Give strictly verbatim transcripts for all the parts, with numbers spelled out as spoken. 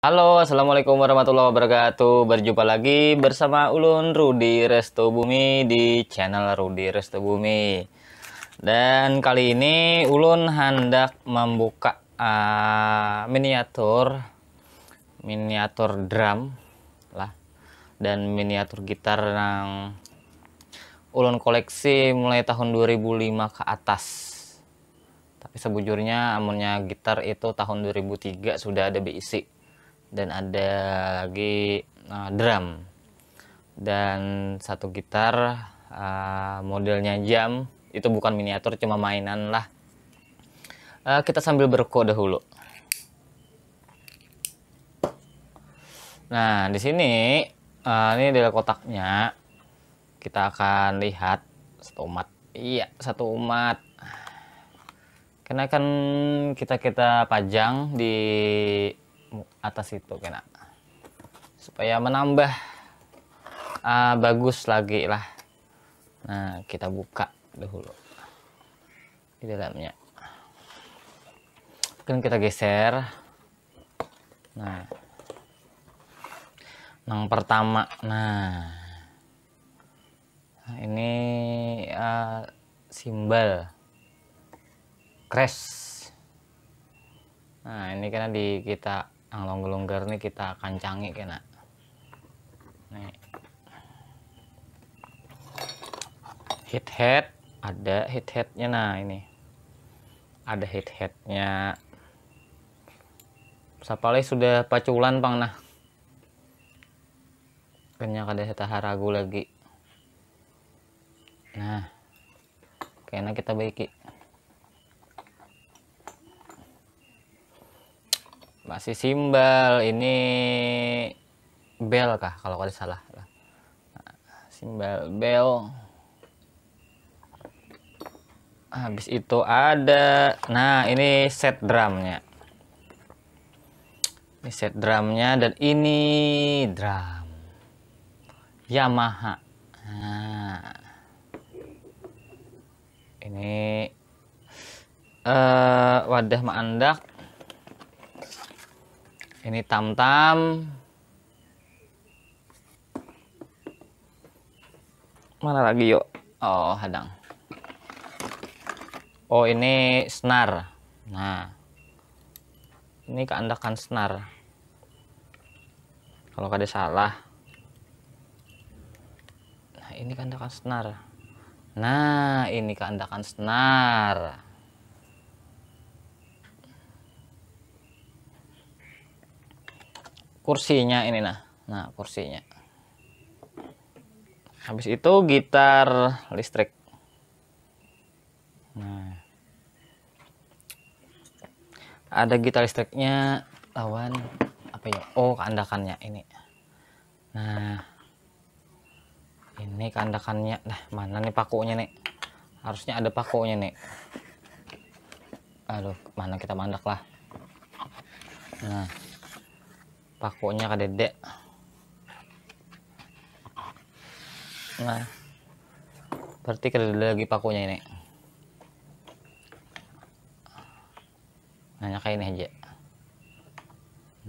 Halo, assalamualaikum warahmatullahi wabarakatuh. Berjumpa lagi bersama ulun Rudi Resto Bumi di channel Rudi Resto Bumi. Dan kali ini ulun handak membuka uh, miniatur miniatur drum lah dan miniatur gitar yang ulun koleksi mulai tahun dua ribu lima ke atas. Tapi sebujurnya amunnya gitar itu tahun dua ribu tiga sudah ada beisi dan ada lagi uh, drum dan satu gitar uh, modelnya jam itu bukan miniatur cuma mainan lah. Uh, kita sambil berko dahulu. Nah, di sini uh, ini adalah kotaknya. Kita akan lihat satu umat. Iya, satu umat. Karena kan kita kita pajang di atas itu kena supaya menambah uh, bagus lagi lah. Nah, kita buka dahulu di dalamnya. Mungkin kita geser. Nah, yang pertama, nah ini uh, simbal crash. Nah, ini karena di kita yang longgar-longgar nih kita kancangi kena. Nih. Hit head ada hit headnya nah ini ada hit headnya. Sapalai sudah paculan pang nah. Kenya kada taharagu lagi. Nah, kena kita baiki. Masih simbal ini bel kah kalau kada salah. Simbal bel. Habis itu ada, nah ini set drumnya. Ini set drumnya dan ini drum Yamaha. Nah, ini uh, wadah maandak. Ini tam-tam. Mana lagi yuk? Oh, hadang. Oh, ini senar. Nah, ini keandakan senar. Kalau kada salah. Nah, ini keandakan senar. Nah, ini keandakan senar. Kursinya ini nah. Nah, kursinya. Habis itu gitar listrik. Nah. Ada gitar listriknya lawan apa ya? Oh, keandakannya ini. Nah. Ini keandakannya. Nah, mana nih pakunya nih? Harusnya ada pakunya nih. Aduh, mana kita mandak lah. Nah. Pakunya kadede. Nah, berarti kadede lagi pakunya ini. Nanya kayak ini aja.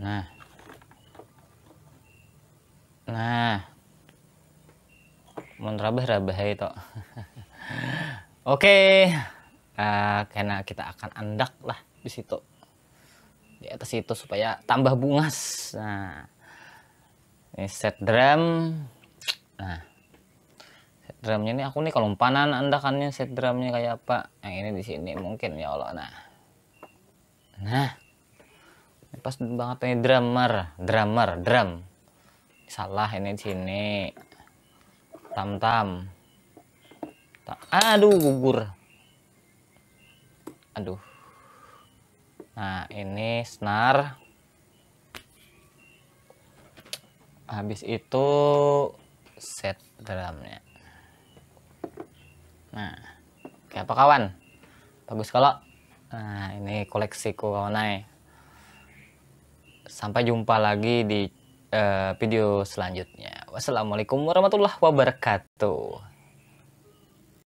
Nah, nah, mun rabah rabah itu. Oke, uh, karena kita akan andak lah di situ, di atas itu supaya tambah bungas. Nah, ini set drum. Nah, set drumnya ini aku nih kelumpanan andakannya set drumnya kayak apa. Yang ini di sini mungkin ya Allah. Nah, nah, ini pas banget nih drummer, drummer, drum. Salah ini di sini. Tam tam. Aduh gugur. Aduh. Nah, ini senar. Habis itu set drumnya. Nah, kayak apa kawan? Bagus kalau. Nah, ini koleksiku kawan ay. Sampai jumpa lagi di uh, video selanjutnya. Wassalamualaikum warahmatullahi wabarakatuh.